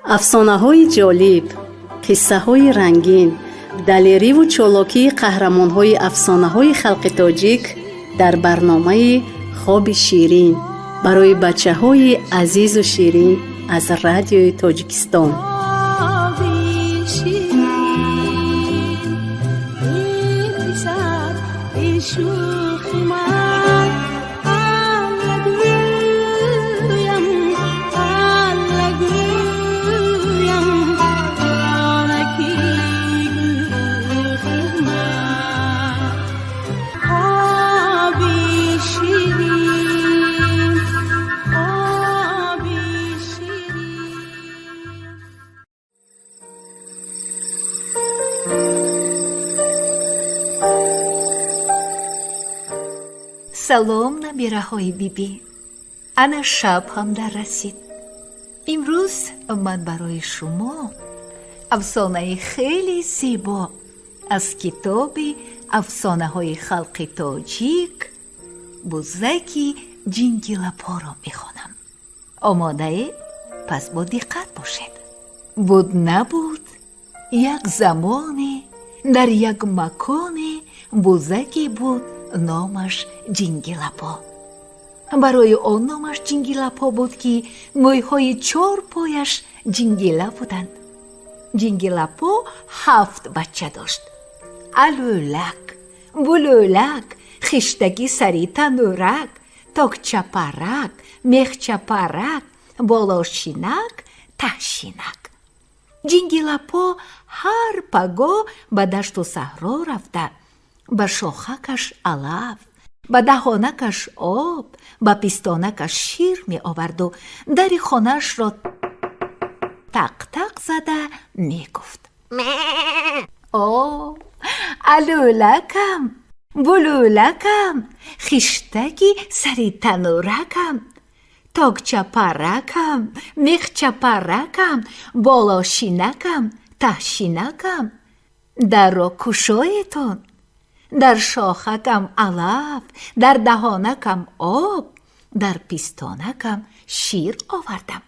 Афсонаҳои ҷолиб, қиссаҳои рангин, далериву чолокии қаҳрамонҳои афсонаҳои халқи тоҷик дар барномаи «Хоби ширин» барои бачаҳои азизу ширин аз Радиои Тоҷикистон. Хоби ширин, эй писар, эй шӯхи ман, Алла гӯям, Алла гӯям, ҷонаки гулрухи ман. Хоби ширин, хоби ширин. Салом, набираҳои бибӣ! Ана шаб ҳам дар расид. Имрӯз ман барои шумо афсонаи хеле зебо аз китоби афсонаҳои халқи тоҷик «Бузаки ҷингилапоро» мехонам. Омодаед? Пас бо диққат бошед. Буд, набуд, як замоне, дар як маконе бузаке буд, номаш Ҷингилапо. Барои он номаш Ҷингилапо буд, ки мӯйҳои чор пояш ҷингила буданд. Ҷингилапо ҳафт бача дошт: Алӯлак, Булӯлак, Хиштаки сари танӯрак, Токчапарак, Мехчапарак, Болошинак, Таҳшинак. Ҷингилапо ҳар пагоҳ ба дашту саҳро рафта, ба шохакаш алаф, ба даҳонакаш об, ба пистонакаш шир меоварду дари хонаашро тақ-тақ зада мегуфт: «О, алӯлакам, булӯлакам, хиштаки сари танӯракам, токчапаракам, мехчапаракам, болошинакам, таҳшинакам, дарро кушоетон. Дар шохакам алаф, дар даҳонакам об, дар пистонакам шир овардам».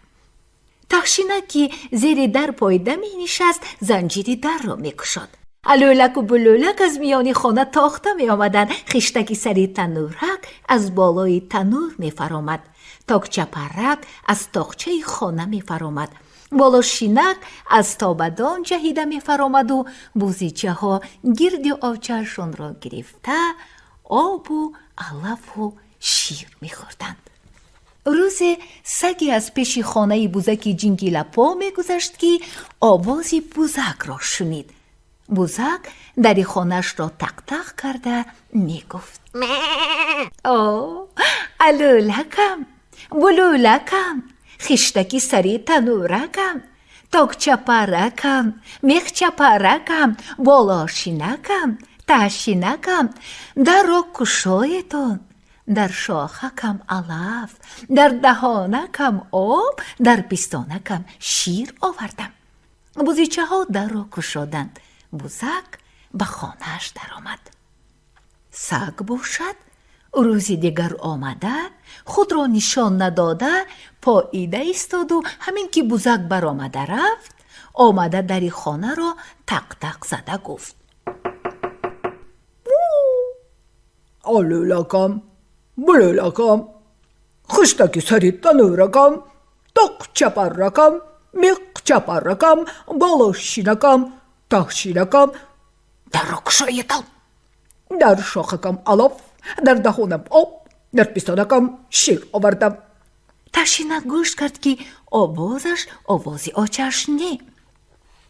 Таҳшинак, ки зери дар пойда менишаст, занҷири дарро мекушод. Алӯлаку булӯлак аз миёни хона тохта меомаданд. Хиштаки сари танӯрак аз болои танӯр мефаромад, Токчапарак аз тоқчаи хона мефаромад, Болошинак аз тобадон ҷаҳида мефаромаду бузичаҳо гирди очаашонро гирифта, обу алафу шир мехӯрданд. Рӯзе саге аз пеши хонаи бузаки Ҷингилапо мегузашт, ки овози бузакро шунид. Бузак дари хонаашро тақтақ карда мегуфт: «О, алӯлакам, булӯлакам, хиштаки сари танӯракам, токчапаракам, мехчапаракам, болошинакам, таҳшинакам, дарро кушоетон. Дар шохакам алаф, дар даҳонакам об, дар пистонакам шир овардам». Бузичаҳо дарро кушоданд. Бузак ба хонааш даромад. Саг бошад, рӯзи дигар омада, худро нишон надода, поида истоду ҳамин ки бузак баромада рафт, омада, дари хонаро тақ-тақ зада гуфт: «Алӯлакам, булӯлакам, хиштаки сари танӯракам, тоқчапаракам, меқчапаракам, болошинакам, таҳшинакам, дарро кушоетон. Дар шохакам алаф, дар даҳонам об, дар пистонакам шир овардам». Таҳшинак гӯш кард, ки овозаш овози очааш не.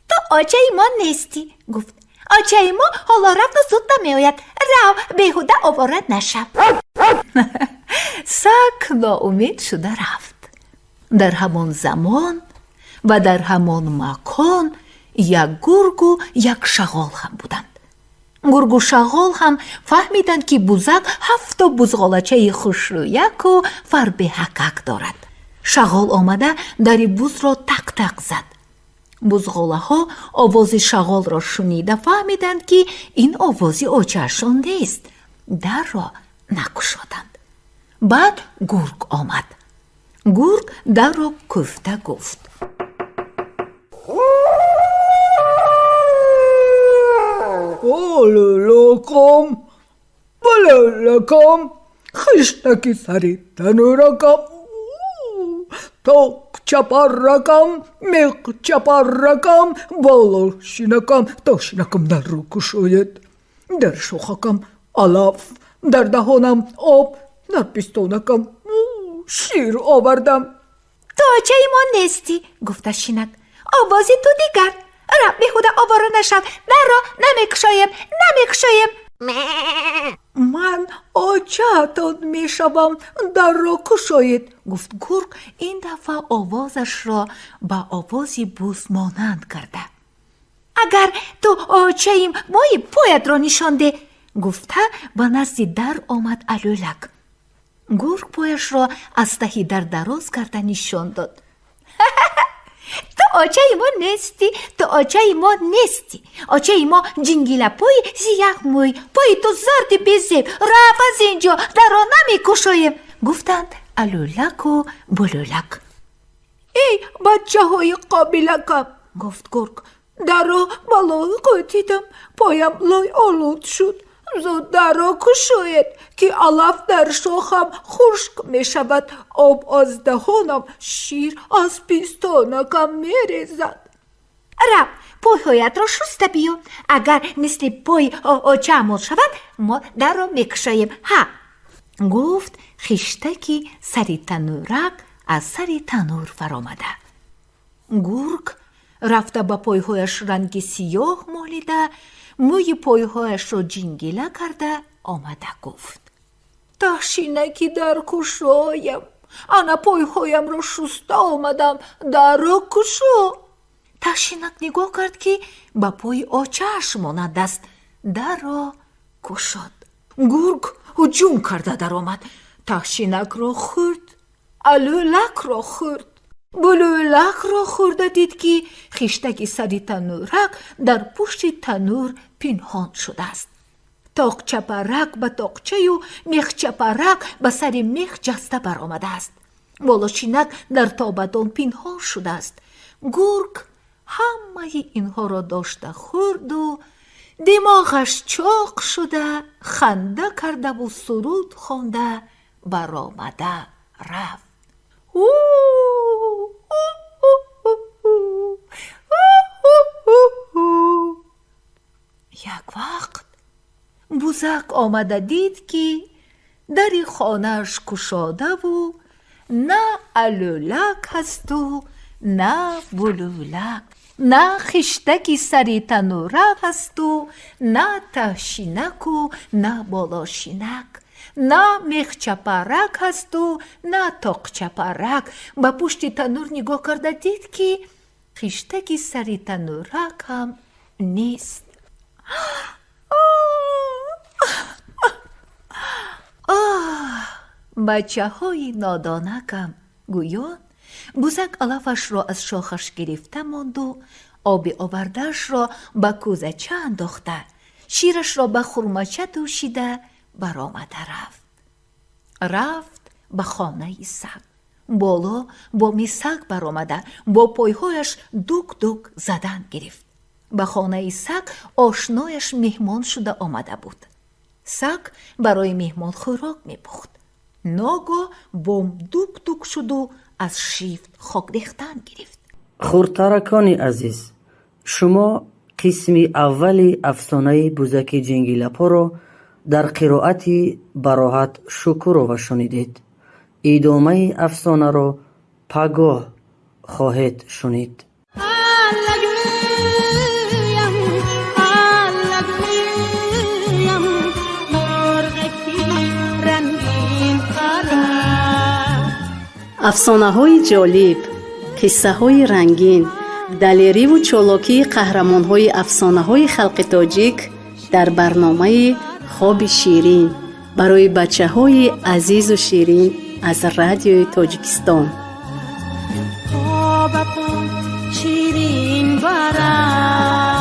«Ту очаи мо нестӣ», гуфт. «Очаи мо ҳоло рафту зуд намеояд. Рав, беҳуда овора нашав». Саг ноумед шуда рафт. Дар ҳамон замон ва дар ҳамон макон як гургу як шағол ҳам буданд. Гургу шағол ҳам фаҳмиданд, ки бузак ҳафту бузғолачаи хушрӯяку фарбеҳакак дорад. Шағол омада, дари бузро тақ-тақ зад. Бузғолаҳо овози шағолро шунида фаҳмиданд, ки ин овози очаашон нест, дарро накушоданд. Баъд гург омад. Гург дарро кӯфта гуфт: Алӯлакам, булӯлакам, хиштаки сари танӯракам, тоқ чапаракам, мех чапаракам, болошинакам, тошинакам, дарро кушоед. Дар шохакам алаф, дар даҳонам об, дар пистонакам шир овардам. Ту очаи мо нестӣ, гуфт Ташинак, овози ту дигар. Раб, беҳуда овора нашав, дарро намекушоем, намекушоем. Ман очаатон мешавам, дарро кушоед, гуфт гург, ин дафъа овозашро ба овози буз монанд карда. Агар ту очаи мои, поятро нишон деҳ, гуфта ба назди дар омад Алӯлак. Гург пояшро аз таҳи дар дароз карда нишон дод. Ту очаи мо нестӣ, ту очаи мо нестӣ. Очаи мо ҷингилапои сияҳмӯй, пои ту зарди безеб. Раф аз ин ҷо, дарро намекушоем, гуфтанд Алӯлаку Булӯлак. Эй бачаҳои қобилакам, гуфт гург, дарро ба лой қӯтидам, поям лой олуд шуд. Зуд дарро кушоед, ки алаф дар шохам хушк мешавад, об аз даҳонам, шир аз пистонакам мерезад. Раб, пойҳоятро шуста биё. Агар мисли пои очаамон шавад, мо дарро мекушоем, ҳа, гуфт хиштаки сари танӯрак аз сари танӯр фаромада. Гург рафта ба пойҳояш ранги сиёҳ молида, мӯи пойҳояшро ҷингила карда омада гуфт: Таҳшинаки даркушоям, ана пойҳоямро шуста омадам, дарро кушо. Таҳшинак нигоҳ кард, ки ба пои очааш монанд аст, дарро кушод. Гург ҳуҷум карда даромад, таҳшинакро хӯрд, алӯлакро хӯрд, булӯлакро хӯрда дид, ки хиштаки сари танӯрак дар пушти танӯр пинҳон шудааст. Тоқчапарак ба тоқчаю мехчапарак ба сари мех ҷаста баромадааст. Болошинак дар тобадон пинҳон шудааст. Гург ҳамаи инҳоро дошта хӯрду димоғаш чоқ шуда, ханда кардаву суруд хонда баромада рафт. Як вақт бузак омада дид, ки дари хонааш кушодаву на алӯлак ҳасту на булӯлак, на хиштаки сари танӯрак ҳасту на таҳшинаку на болошинак, на мехчапарак ҳасту на тоқчапарак. Ба пушти танӯр нигоҳ карда дид, ки хиштаки сари танӯрак ҳам нест. Оҳ, бачаҳои нодонакам, гӯён бузак алафашро аз шохаш гирифта монду оби овардаашро ба кӯзача андохта, ширашро ба хурмача дӯшида баромада рафт. Рафт ба хонаи саг. Боло боми саг баромада, бо пойҳояш дук-дук задан гирифт. Ба хонаи саг ошнояш меҳмон шуда омада буд. Саг барои меҳмон хӯрок мепухт. Ногоҳ бом дук-дук шуду аз шифт хок рехтан гирифт. Хурдтаракони азиз, шумо қисми аввали афсонаи бузаки ҷингилапоро дар қироати Бароҳат Шукурова шунидед. Идомаи афсонаро пагоҳ хоҳед шунид. Аллагӯям, аллагӯям, мурғаки рангин пара. Афсонаҳои ҷолиб, қиссаҳои рангин, далериву чолокии қаҳрамонҳои афсонаҳои халқи тоҷик дар барномаи Хоби ширин барои бачаҳои азизу ширин аз Радиои Тоҷикистон. Хобатон ширин барад.